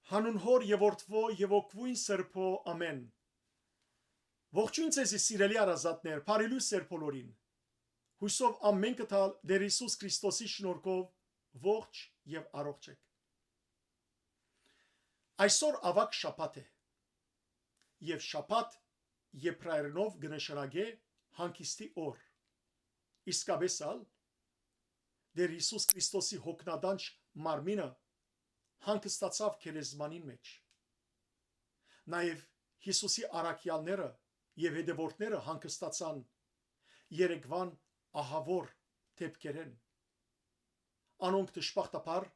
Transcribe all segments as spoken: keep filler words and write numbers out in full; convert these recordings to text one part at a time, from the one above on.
Հանուն Հօր եւ Որդւոյ եւ Հոգւոյն Սրբոյ, ամէն։ Ողջոյն ձեզի, սիրելի հարազատներ, բարի լոյս ձեր բոլորին։ Յուսով ամէնքը թալ Տէր Յիսուս Քրիստոսի շնորհքով ողջ եւ առողջ եք։ Այսօր աւագ շաբաթ է, եւ շաբաթ եբրայերէնով կը նշանակէ հանգիստի օր։ Իսկապէս ալ, Տէր Յիսուս Քրիստոսի հոգնատանչ մարմինը հանգստացաւ գերեզմանին մէջ։ Նաեւ Յիսուսի առաքեալները եւ հետեւորդները հանգստացան երեկվան ահաւոր դէպքերէն։ Անոնք, դժբախտաբար,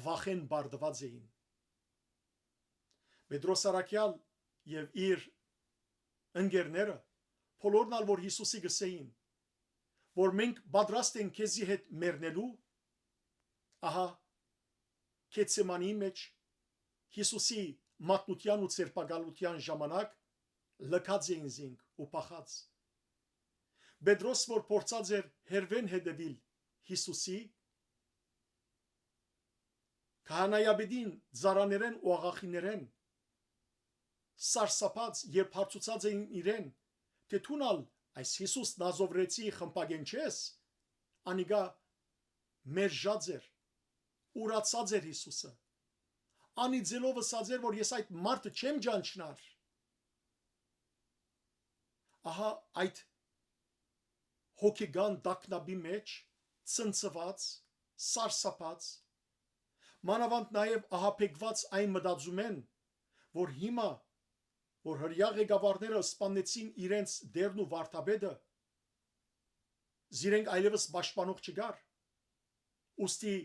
վախէն պարտուած էին։ Պետրոս առաքեալ եւ իր ընկերները, բոլորն ալ որ Յիսուսի կ'ըսէին, որ մենք պատրաստ ենք քեզի հետ մեռնելու, ահա, Գեթսեմանիի մէջ, Յիսուսի մատնութեան ու ձերբակալութեան ժամանակ, լքած էին զինք ու փախած։ Պետրոս, որ փորձած էր հեռուէն հետեւիլ Յիսուսի, քահանայապետին ծառաներէն ու աղախիներէն սարսափած, երբ հարցուցած էին իրեն, թէ դուն ալ այս Յիսուս Նազովրեցի խմբակէն չես, անիկա մերժած էր, ուրացած էր Յիսուսը, անիծելով ըսած էր, որ ես այդ մարդը չեմ ճանչնար։ Ահա այդ հոգեկան տագնապի մէջ, ցնցուած, սարսափած, մանաւանդ նաեւ ահաբեկուած այն մտածումէն, որ հիմա, որ հրեայ ղեկավարները սպաննեցին իրենց Տէրն ու Վարդապետը, զիրենք այլեւս պաշտպանող չկար։ Ուստի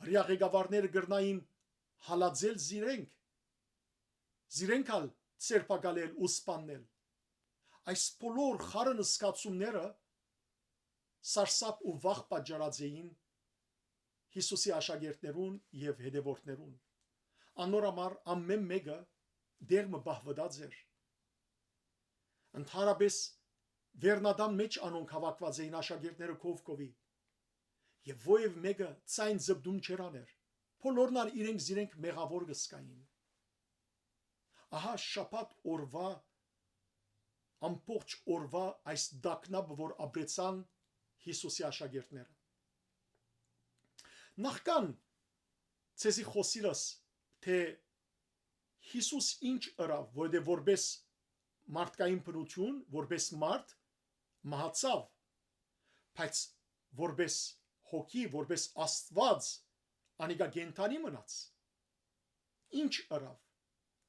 հրեայ ղեկավարները կրնային հալածել զիրենք, զիրենք ալ ձերբակալել ու սպաննել։ Այս բոլոր խառն զգացումները սարսափ ու վախ պատճառած էին Յիսուսի աշակերտներուն եւ հետեւորդներուն։ Անոր համար ամէն մէկը տեղ մը պահուած էր։ Ընդհանրապէս, վերնատան մէջ անոնք հաւաքուած էին, աշակերտները քով քովի, եւ ոեւ մէկը ձայն զպտում չէր աներ։ Բոլորն ալ իրենք զիրենք մեղաւոր կը զգային։ Ահա շաբաթ օրուայ, ամբողջ օրուայ այս տագնապը, որ ապրեցան Յիսուսի աշակերտները։ Նախքան ձեզի խօսիլս, թէ Յիսուս ինչ ըրաւ, որովհետեւ որպէս մարդկային բնութիւն, որպէս մարդ մահացաւ, բայց որպէս հոգի, որպէս Աստուած, անիկա կենդանի մնաց։ Ինչ ըրաւ։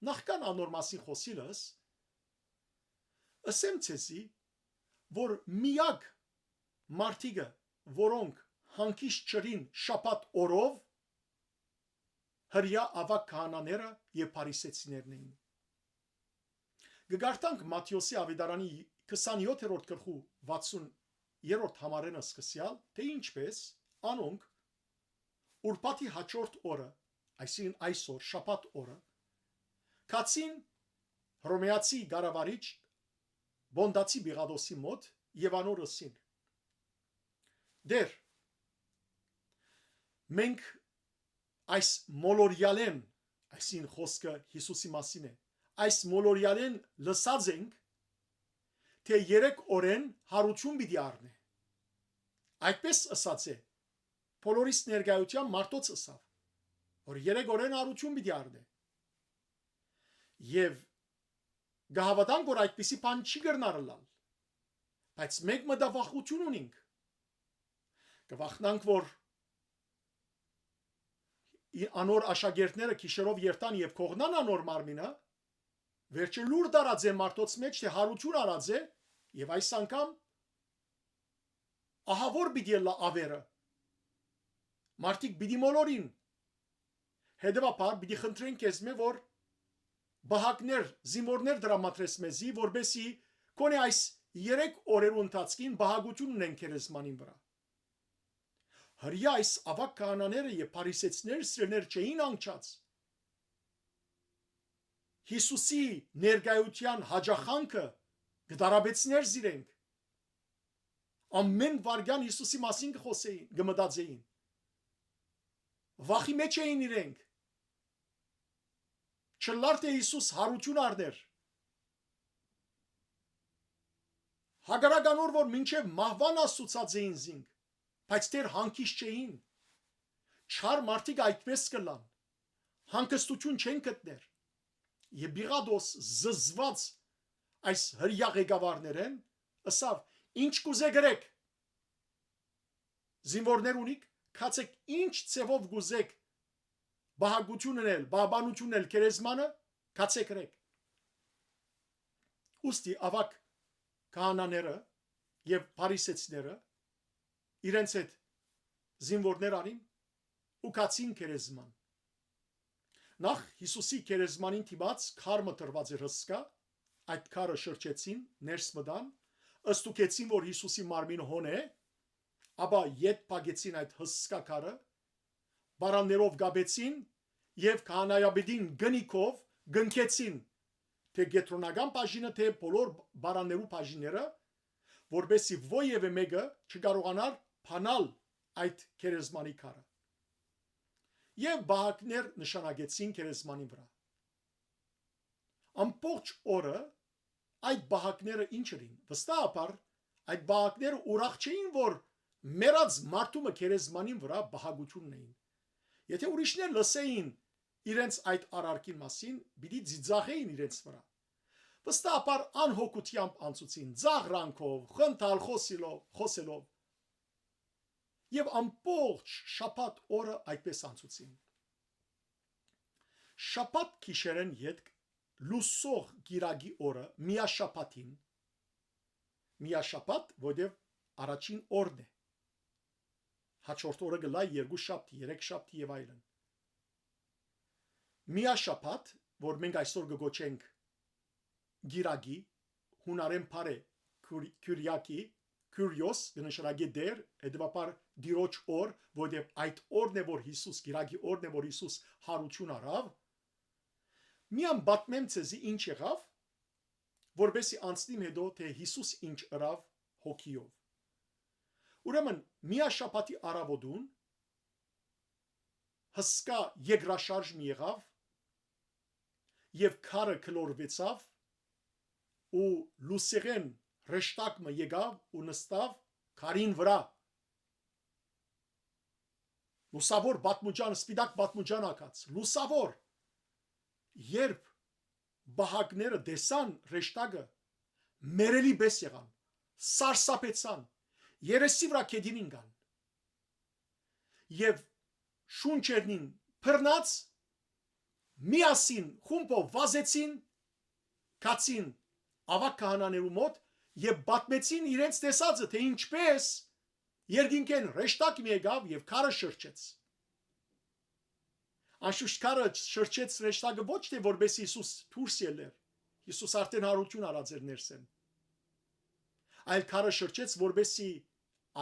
Նախքան անոր մասին խօսիլս, ըսեմ ձեզի, որ միակ մարդիկը, որոնք հանգիստ չըրին շաբաթ օրով, հրեայ աւագ քահանաները եւ փարիսեցիներն էին։ Կը կարդանք Մատթէոսի աւետարանի քսանեօթերորդ գլխու վաթսուն երրորդ համարէն սկսեալ, թէ ինչպէս անոնք ուրբաթի յաջորդ օրը, այսինքն այսօր, շաբաթ օրը, գացին հռոմէացի կառավարիչ Պոնտացի Պիղատոսի մօտ եւ անոր ըսին. «Տէր, մենք այս մոլորեալէն», այսինքն խօսքը Յիսուսի մասին է, «այս մոլորեալէն լսած ենք, թէ երեք օրէն յարութիւն պիտի առնէ»։ Այդպէս ըսած է, բոլորիս ներկայութեան մարդոց ըսաւ, որ երեք օրէն յարութիւն պիտի առնէ։ Եւ կը հաւատանք, որ այդպիսի բան չի կրնար ըլլալ, բայց մենք մտավախութիւն ունինք։ Կը վախնանք, որ ի-, անոր աշակերտները գիշերով երթան եւ կողնան անոր մարմինը, վերջը լուր տարած են մարդոց մէջ, թէ յարութիւն առած է, եւ այս անգամ ահա որ պիտի ըլլայ ավերը։ Մարդիկ պիտի մոլորին։ Հետեւաբար պիտի խնդրեն քեզմէ, որ պահակներ, զինուորներ տրամադրես մեզի, որպեսզի գոնե այս երեք օրերու ընթացքին պահակութիւն ունեն գերեզմանին վրայ։ Հրեայ այս աւագ քահանաները եւ փարիսեցիները սիրելիներ չէին անկչած։ Յիսուսի ներկայութեան յաճախանքը կը տարապեցնէր զիրենք։ Ամէն վայրկեան Յիսուսի մասին կը խօսէին, կը մտածէին։ Վախի մէջ էին իրենք։ Չըլլար թէ Յիսուս յարութիւն առներ։ Հակառակ անոր, որ մինչեւ մահուան ասուցած էին զինք, բայց դեռ հանգիստ չէին։ Չար մարդիկ այդպես կ'ըլլան, հանգստութիւն չեն գտներ։ Եւ Պիղատոս, զզված այս հրեայ ղեկավարներէն, ըսաւ. «Ինչ կ'ուզէք, ըրէք։ Զինուորներ ունիք, գացէք, ինչ ձեւով կ'ուզէք պահակութիւն ընել, պահպանութիւն ընել գերեզմանը, գացէք, ըրէք»։ Ուստի աւագ քահանաները եւ փարիսեցիները իրենց հետ զինուորներ առին ու գացին գերեզման։ Նախ Յիսուսի գերեզմանին դիմաց քար մը դրուած էր հսկայ, այդ քարը շրջեցին, ներս մտան, ստուգեցին, որ Յիսուսի մարմինը հոն է, ապա ետ փակեցին այդ հսկայ քարը, պարաններով կապեցին եւ քահանայապետին կնիքով կնքեցին, թէ կեդրոնական բաժինը, թէ բոլոր պարաններու բաժինները, որպէս զի ոեւէ մէկը չկարողանար բանալ այդ գերեզմանի քարը։ Եւ պահակներ նշանակեցին գերեզմանին վրայ։ Ամբողջ օրը այդ պահակները ինչ ըրին։ Վստահաբար այդ պահակները ուրախ չէին, որ մեռած մարդու մը գերեզմանին վրայ պահակութիւն ունէին։ Եթէ ուրիշներ լսէին իրենց այդ արարքին մասին, պիտի ծիծաղէին իրենց վրայ։ Վստահաբար անհոգութեամբ անցուցին, ծաղրանքով, խնդալ, խոսիլով, խոսելով։ Եւ ամբողջ շաբաթ օրը այդպես անցուցին։ Շաբաթ գիշերէն ետք լուսող կիրակի օրը, միաշաբաթին, միաշաբաթ, որտեւ առաջին օրն է, հաջորդ օրը կ'ըլլայ երկու շաբթի, երեք շաբթի եւ այլն։ Միաշաբաթ, որ մենք այսօր կը կոչենք կիրակի, յունարէն բառ է քուր-, քուրիակի, քուրիոս, կը նշանակի Տէր, հետեւաբար Տիրոջ օր, որտեւ այդ օրն է, որ Յիսուս, կիրակի օրն է, որ Յիսուս յարութիւն առաւ, միան պատմեմ ձեզի ինչ եղաւ, որպէս զի անցնիմ հետո, թէ Յիսուս ինչ ըրաւ հոգիով։ Ուրեմն, միաշաբաթի առաւօտուն հսկայ երկրաշարժ մը եղաւ եւ քարը գլորուեցաւ ու լուսեղէն հրեշտակ մը եկաւ ու նստաւ քարին վրայ։ Լուսաւոր պատմուճան, սպիտակ պատմուճան ակած, լուսաւոր։ Երբ պահակները տեսան հրեշտակը, մեռելի պէս եղան, սարսափեցան, երեսի վրայ գետին ինկան։ Եւ շունչերնին բռնած, միասին խումբով վազեցին, գացին աւագ քահանաներու մօտ եւ պատմեցին իրենց տեսածը, թէ ինչպէս երկինքէն հրեշտակ մը եկաւ եւ քարը շրջեց։ Անշուշտ քարը շրջեց հրեշտակը ոչ թէ որպէս Յիսուս դուրս ելլեր, Յիսուս արդէն յարութիւն առած էր ներսէն, այլ քարը շրջեց որպէս զի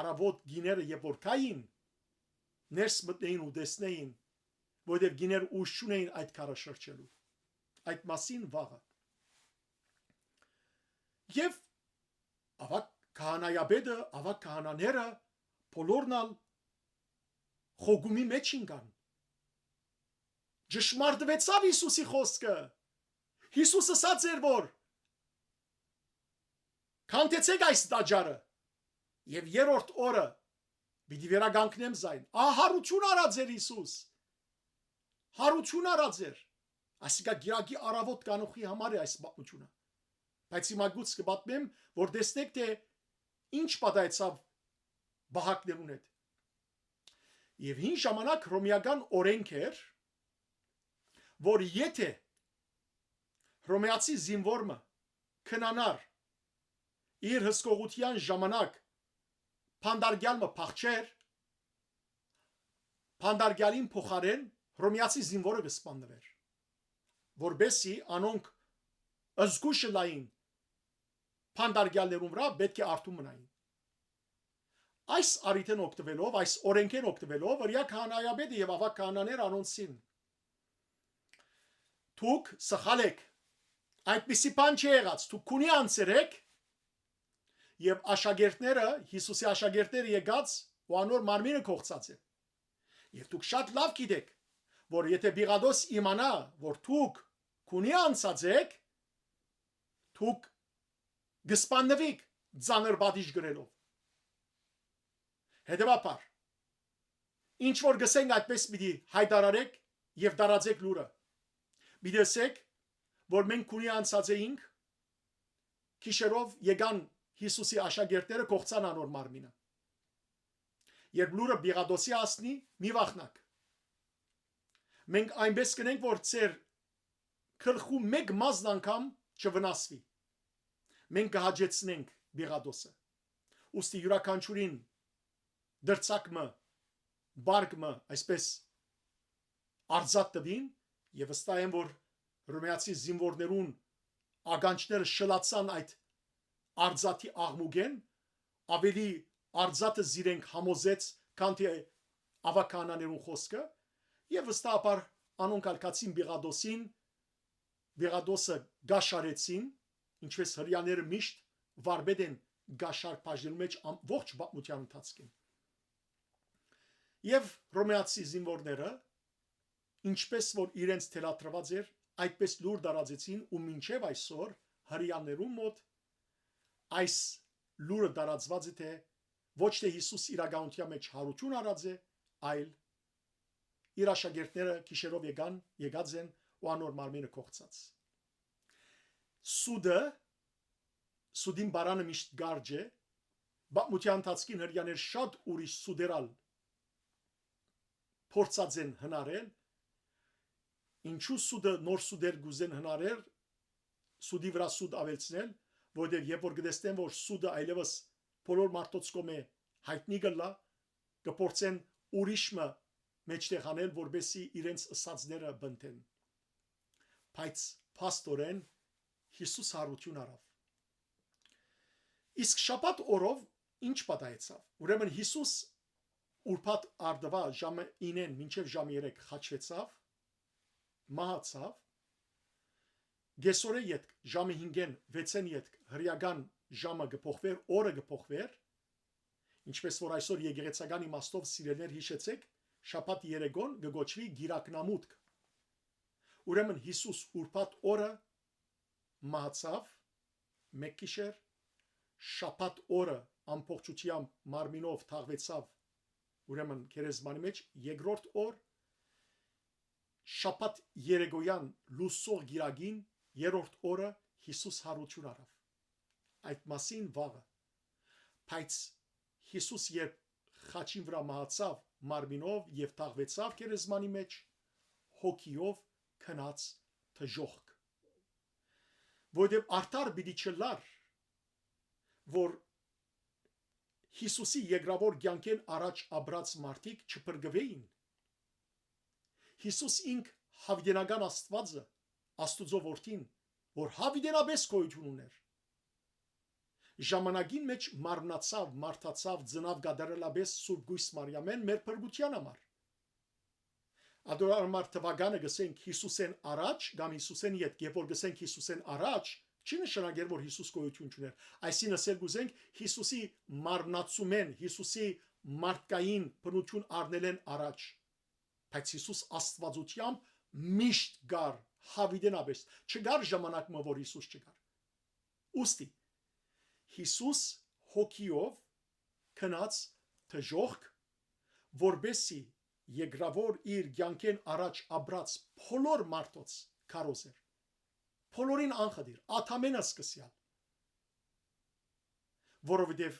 առաւօտ կիները, երբ որ գային, ներս մտնէին ու տեսնէին, որովհետեւ կիները ուժ չունէին այդ քարը շրջելու։ Այդ մասին վաղը։ Եւ աւագ քահանայապետը, աւագ քահանաները, բոլորն ալ խոկումի մէջ ինկան։ Ճշմարտուեցաւ Յիսուսի խօսքը։ Յիսուս ըսած էր, որ «Քանդեցէք այս տաճարը, եւ երրորդ օրը պիտի վերականգնեմ զայն»։ Ահա յարութիւն առած էր Յիսուս։ Յարութիւն առած էր։ Ասիկա կիրակի առաւօտ կանուխի համար է այս պատմութիւնը։ Բայց հիմա գուց կը պատմեմ, որ տեսնէք, թէ ինչ պատահեցաւ պահակներուն հետ։ Եւ հին ժամանակ հռոմեական օրենք էր, որ եթէ հռոմեացի զինուոր մը քնանար իր հսկողութեան ժամանակ բանտարկեալ մը փախչեր, բանտարկեալին փոխարէն հռոմեացի զինուորը կը սպաննուէր, որպէս զի անոնք զգոյշ ըլլային բանտարկեալներուն վրայ, պէտք է արթուն մնային։ Այս առիթէն օգտուելով, այս օրենքէն օգտուելով, հրեայ քահանայապետը եւ աւագ քահանաները անոնցին. «Դուք սխալ էք, այդպիսի բան չի եղած, դուք քունի անցեր էք»։ Եւ աշակերտները, Յիսուսի աշակերտները եկած ու անոր մարմինը կոխցած է։ Եւ դուք շատ լաւ գիտէք, որ եթէ Պիղատոս իմանայ, որ դուք քունի անցած էք, դուք կը սպաննուիք, ծանր պատիժ կրելով։ Հետեւաբար, ինչ որ գսենք, այդպես պիտի յայտարարեք եւ տարածեք լուրը։ Պիտի ըսեք, որ մենք քունի անցած էինք, գիշերով եկան Յիսուսի աշակերտները, կոխցան անոր մարմինը։ Երբ լուրը Պիղատոսի հասնի, մի վախնաք։ Մենք այնպես կ'ընենք, որ ձեր գլխու մէկ մազն անգամ չվնասուի։ Մենք կը հաճեցնենք Պիղատոսը։ Ուստի յուրաքանչիւրին դրցակ մը, պարկ մը, այսպես, արծաթ տուին, եւ վստահ եմ, որ հռոմեացի զինուորներուն ականջները շլացան այդ արծաթի աղմուկէն, աւելի արծաթը զիրենք համոզեց, քան թէ աւագանաներուն խօսքը, եւ վստահաբար անոնք ալ գացին Պիղատոսին, Պիղատոսը կաշառեցին, ինչպես Հրեաները միշտ վարպետ են կաշառք բաժնելու մէջ ամ-, ողջ պատմութեան ընթացքին։ Եւ հռոմեացի զինուորները, ինչպես որ իրենց թելադրուած էր, այդպես լուր տարածեցին ու մինչեւ այսօր Հրեաներուն մօտ այս լուրը տարածուած է, թէ ոչ թէ Յիսուս իրականութեան մէջ յարութիւն առած է, այլ իր աշակերտները գիշերով եկան, եկած են ու անոր մարմինը կոխցած։ Սուտը, սուտին բառանը միշտ կարճ է, պատմութեան ընթացքին Հրեաներ շատ ուրիշ սուտեր ալ փորձած են հնարել, ինչու սուտը, նոր սուտեր կ'ուզեն հնարել, սուտի վրայ սուտ աւելցնել, որովհետեւ երբ որ կը տեսնեն, որ սուտը այլեւս բոլոր մարդոց կողմէ յայտնի կ'ըլլայ, կը փորձեն ուրիշ մը մէջտեղ անել, որպեսզի իրենց ըսածները պնդեն։ Բայց փաստօրէն Յիսուս յարութիւն առաւ։ Իսկ շաբաթ օրով ի՞նչ պատահեցաւ։ Ուրեմն Յիսուս ուրբաթ առտվա ժամը ինեն մինչեւ ժամը երեք խաչուեցաւ, մահացաւ, կեսօրէ ետք, ժամը հինգէն, վեցէն ետք հրեական ժամը կը փոխուէր, օրը կը փոխուէր, ինչպես որ այսօր եկեղեցական իմաստով, սիրելիներ, յիշեցէք, շաբաթ երեկոն կը կոչուի Կիրակնամուտք։ Ուրեմն Յիսուս ուրբաթ օրը մահացաւ, մէկ գիշեր, շաբաթ օրը ամբողջութեամբ մարմինով թաղուեցաւ, ուրեմն գերեզմանի մէջ, երկրորդ օր, շաբաթ երեկոյեան լուսող կիրակին, երրորդ օրը Յիսուս յարութիւն առաւ։ Այդ մասին վաղը։ Բայց Յիսուս երբ խաչին վրայ մահացաւ մարմինով եւ թաղուեցաւ գերեզմանի մէջ, հոգիով գնաց դժոխք։ Որովհետեւ արդար պիտի չըլլար, որ Յիսուսի երկրաւոր կեանքէն առաջ ապրած մարդիկ չփրկուէին։ Յիսուս ինք յաւիտենական Աստուածը, Աստուծոյ Որդին, որ յաւիտենապէս գոյութիւն ունէր, ժամանակին մէջ մարմնացաւ, մարդացաւ, ծնաւ կատարելապէս Սուրբ Կոյս Մարիամէն մեր փրկութեան համար։ Ադոր համար թուականը կ'ըսենք Յիսուսէն առաջ կամ Յիսուսէն ետք, երբ որ կ'ըսենք Յիսուսէն առաջ, չի նշանակեր, որ Յիսուս գոյութիւն չունէր։ Այսինքն, ըսել կ'ուզենք Յիսուսի մարմնացումէն, Յիսուսի մարդկային բնութիւն առնելէն առաջ։ Բայց Յիսուս Աստուածութեամբ միշտ կար, յաւիտենապէս, չկար ժամանակ մը, որ Յիսուս չկար։ Ուստի, Յիսուս հոգիով գնաց դժոխք, որպեսզի երկրաւոր իր կեանքէն առաջ ապրած բոլոր մարդոց քարոզեր։ Բոլորին անխտիր, Ադամէն սկսեալ։ Որովհետեւ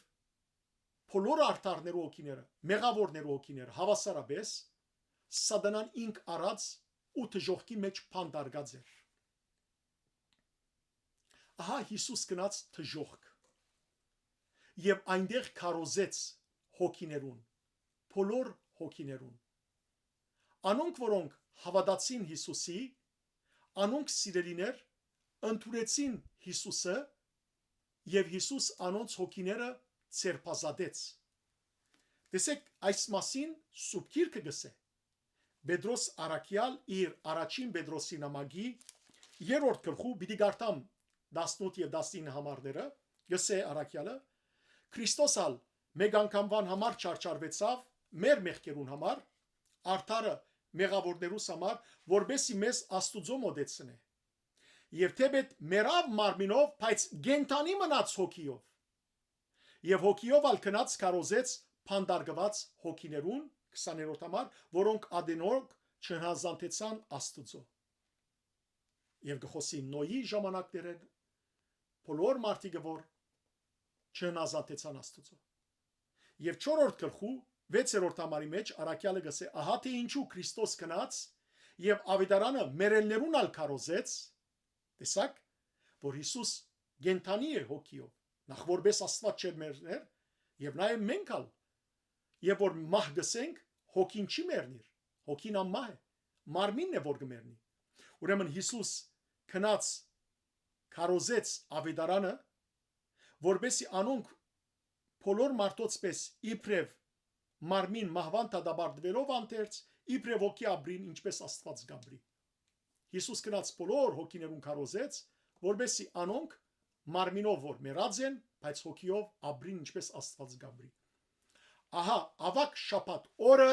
բոլոր արդարներու հոգիները, մեղաւորներու հոգիները, հաւասարապէս, Սատանան ինք առած ու դժոխքի մէջ բանտարկած էր։ Ահա Յիսուս գնաց դժոխք եւ այնտեղ քարոզեց հոգիներուն, բոլոր հոգիներուն։ Անոնք, որոնք հաւատացին Յիսուսի, անոնք, սիրելիներ, ընդունեցին Յիսուսը եւ Յիսուս անոնց հոգիները ձերբազատեց։ Տեսեք, այս մասին Սուրբ Գիրքը կ'ըսէ։ Պետրոս առաքեալ իր առաջին Պետրոսի նամակի երրորդ գլխու, պիտի կարդամ տասնութ եւ տասնինը համարները, կ'ըսէ առաքեալը. «Քրիստոս ալ մէկ անգամուան համար չարչարուեցաւ մեր մեղքերուն համար, արդարը մեղաւորներուս համար, որպեսզի մեզ Աստուծոյ մօտեցնէ»։ Եթէպէտ մեռաւ մարմինով, բայց կենդանի մնաց հոգիով։ Եվ հոգիով ալ գնաց քարոզեց փանդարկուած հոգիներուն, քսաներորդ համար, որոնք ատենօք չհնազանդեցան Աստուծոյ։ Եւ կը խօսի Նոյի ժամանակներէն, բոլոր մարդիկը որ չհնազանդեցան Աստուծոյ։ Եւ չորրորդ գլխու վեցերորդ համարի մէջ առաքեալը կ'ըսէ. «Ահա թէ ինչու Քրիստոս գնաց եւ աւետարանը մեռելներուն ալ քարոզեց»։ Տեսաք, որ Յիսուս կենդանի է հոգիով, նախ որպէս Աստուած չէր մեռներ, եւ նաեւ մենք ալ, եւ որ մահ կ'ըսենք, հոգին չի մեռնիր, հոգին անմահ է, մարմինն է որ կը մեռնի։ Ուրեմն Յիսուս գնաց քարոզեց աւետարանը, որպէսզի անոնք բոլոր մարդոց պէս իբրեւ մարմին մահուան դատապարտուելով անդերձ, իբրեւ հոգի ապրին, ինչպէս Աստուած կ'ապրի։ Յիսուս գնաց բոլոր հոգիներուն քարոզեց, որպէսզի անոնք մարմինով որ մեռած են, բայց հոգիով ապրին, ինչպէս Աստուած կ'ապրի։ Ահա, աւագ շաբաթ օրը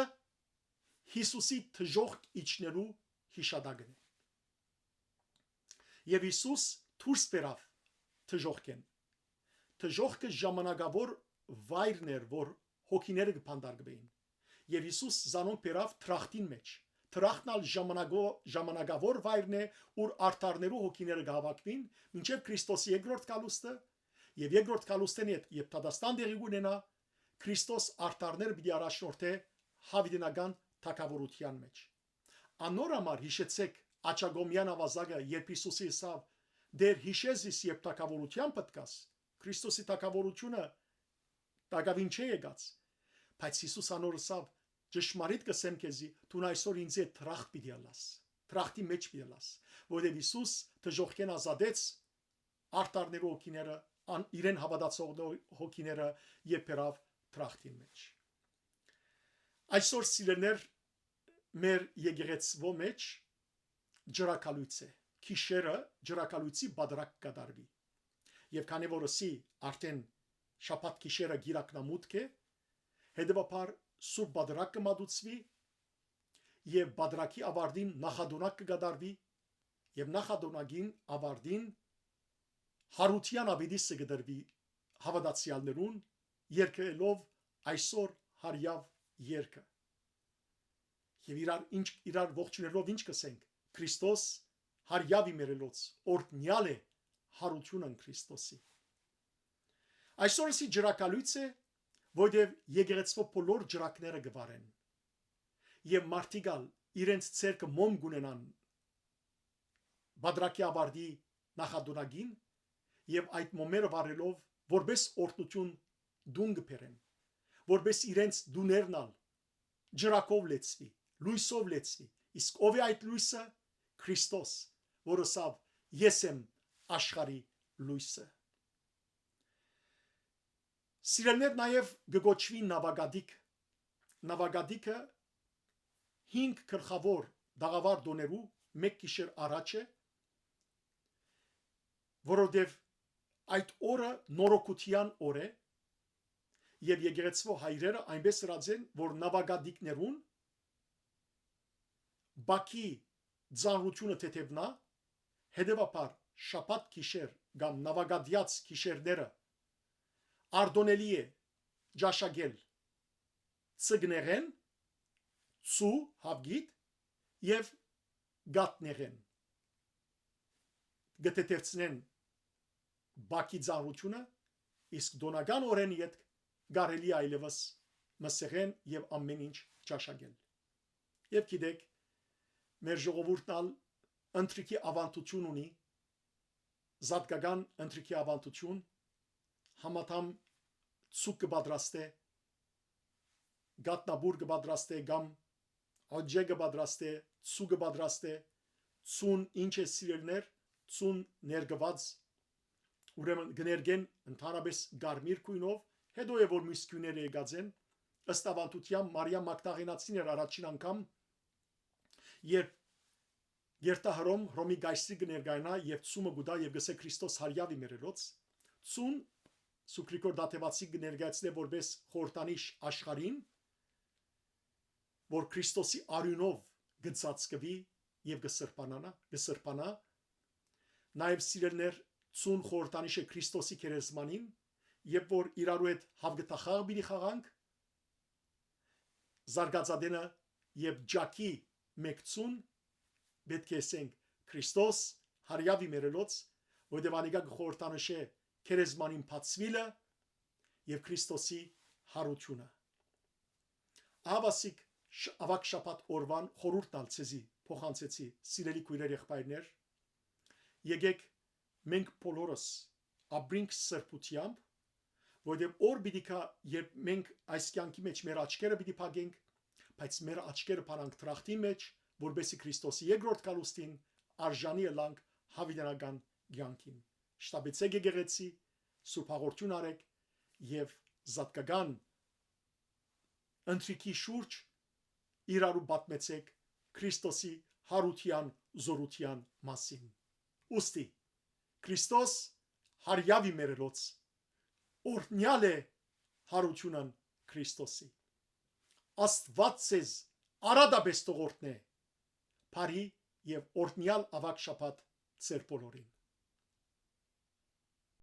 Յիսուսի դժոխք իջնելու յիշատակն է։ Եւ Յիսուս դուրս բերաւ դժոխքէն։ Դժոխքը ժամանակաւոր վայրն էր, որ հոգիները կը փանդարկուէին։ Եւ Յիսուս զանոնք բերաւ դրախտին մէջ։ Դրախտն ալ ժամանակո-, ժամանակաւոր վայրն է, ուր արդարներու հոգիները կը հաւաքուին, մինչեւ Քրիստոսի երկրորդ գալուստը, եւ երկրորդ գալուստէն յետ, երբ դատաստան տեղի կունենայ, Քրիստոս արդարները պիտի առաջնորդէ յաւիտենական թագաւորութեան մէջ։ Անոր համար յիշեցէք աջակողմեան աւազակը, երբ Յիսուսի ըսաւ. «Տէր, յիշե զիս, երբ թագաւորութեան պտկաս»։ Քրիստոսի թագաւորութիւնը տակաւին չէ եկած։ Բայց Յիսուս անոր ըսաւ. «Ճշմարիտ կ'ըսեմ քեզի, դուն այսօր ինծի հետ դրախտ պիտի ըլլաս, դրախտի մէջ պիտի ըլլաս», որովհետեւ Յիսուս դժոխքէն ազատեց արդարներու հոգիները, ան-, իրեն հաւատացող հոգիները, եւ բերաւ դրախտին մէջ։ Այսօր, սիրելիներ, մեր եկեղեցւոյ մէջ ջրակալոյց է, գիշերը ջրակալոյցի պատրակ կատարուի։ Եւ քանի որ ըսի արդէն շաբաթ գիշերը կիրակնամուտք է, հետեւաբար սուրբ պատրակ կը մատուցուի եւ պատրակի աւարտին նախատոնակ կը կատարուի եւ նախատոնակին աւարտին Յարութեան աւետիսը կը տրուի հաւատացեալներուն, երգելով այսօր Յարեաւ երգը։ Եւ իրար ինչ, իրար ողջունելով ինչ կ'ըսենք. «Քրիստոս Յարեաւ ի մեռելոց, օրհնեալ է յարութիւնն Քրիստոսի»։ Այսօր ըսի ջրակալոյց է, որտեւ եկեղեցւոյ բոլոր ջրակները կը վառեն։ Եւ մարդիկ ալ իրենց ձեռքը մոմ կ'ունենան պատրակի աւարտի նախատունակին եւ այդ մոմերը վառելով որպէս օրհնութիւն տուն կը բերեն, որպէս իրենց տուներն ալ ջրակով լեցուի, լոյսով լեցուի։ Իսկ ո՞վ է այդ լոյսը։ Քրիստոս, որ ըսաւ. «Ես եմ աշխարհի լոյսը»։ Սիրելիներ, նաեւ կը կոչուի Նաւագատիկ։ Նաւագատիկը հինգ գլխաւոր տաղաւար տօներու մէկ գիշեր առաջ է, որովհետեւ այդ օրը նորոգութեան օր է, եւ եկեղեցւոյ հայրերը այնպէս ըրած են, որ Նաւագատիկներուն բակի ծանրութիւնը թեթեւնայ, հետեւաբար շաբաթ գիշեր կամ նաւագատեաց գիշերները արտօնելի է ճաշակել ծգներէն, ծու, հաւկիթ եւ կաթներէն։ Կը թեթեւցնեն բակի ծանրութիւնը, իսկ տօնական օրէն ետք կարելի է այլեւս մսեղէն եւ ամէն ինչ ճաշակել։ Եւ գիտէք, մեր ժողովուրդն ալ ընթրիքի աւանդութիւն ունի, զատկական ընթրիքի աւանդութիւն, համադամ ցուկ կը պատրաստէ, կատնապուր կը պատրաստէ կամ աջէ կը պատրաստէ, ցու կը պատրաստէ, ցուն ինչ է, սիրելիներ, ցուն ներկուած, ուրեմն կը ներկեն ընդհանրապես կարմիր գոյնով, հետո է որ մյուս գոյները եկած են, ըստ աւանդութեան Մարիամ Մագդաղենացին էր առաջին անգամ, երբ Երթահռոմ Հռոմի կայսրի կը ներկայանայ եւ ցումը կու տայ եւ կ'ըսէ. «Քրիստոս Յարեաւ ի մեռելոց»։ Ցուն Սուրբ Գրիգոր Դադեւացի կը ներկայացնէ որպէս խորհրդանիշ աշխարհին, որ Քրիստոսի արիւնով կը ծածկուի եւ կը սրբանանա, կը սրբանայ։ Նաեւ, սիրելիներ, ծուն խորհրդանիշ է Քրիստոսի գերեզմանին, երբ որ իրարու հետ հաւգտախաղ պիտի խաղանք, զարգացատենը եւ ճակի մեկցուն, պէտք է ըսենք Քրիստոս, հարիաւի մերելոց, որտեւ անիկա կը խորհրդանշէ գերեզմանին բացուիլը եւ Քրիստոսի յարութիւնը։ Ահա ասիկ շ-, աւագ շաբաթ օրուան խորհուրդն ալ ձեզի փոխանցեցի, սիրելի քոյրեր, եղբայրներ, եկեք մենք բոլորս ապրինք սրբութեամբ, որտեւ օր պիտի գայ, երբ մենք այս կեանքի մէջ մեր աչքերը պիտի փակենք, բայց մեր աչքերը փանանք դրախտին մէջ, որպեսզի Քրիստոսի երկրորդ գալուստին արժանի ըլանք յաւիտենական կեանքին։ Շտապեցէք եկեղեցի, սուրբ հաղորդուն արեք եւ զատկական ընթրիքի շուրջ իրարու պատմեցէք Քրիստոսի յարութեան զօրութեան մասին։ Ուստի, Քրիստոս, հարիաւի մերելոց, օրհնեալ է յարութիւնն Քրիստոսի։ Աստուած ձեզ արատապէս թող օրհնէ։ Բարի եւ օրհնեալ աւագ շաբաթ ձեր բոլորին։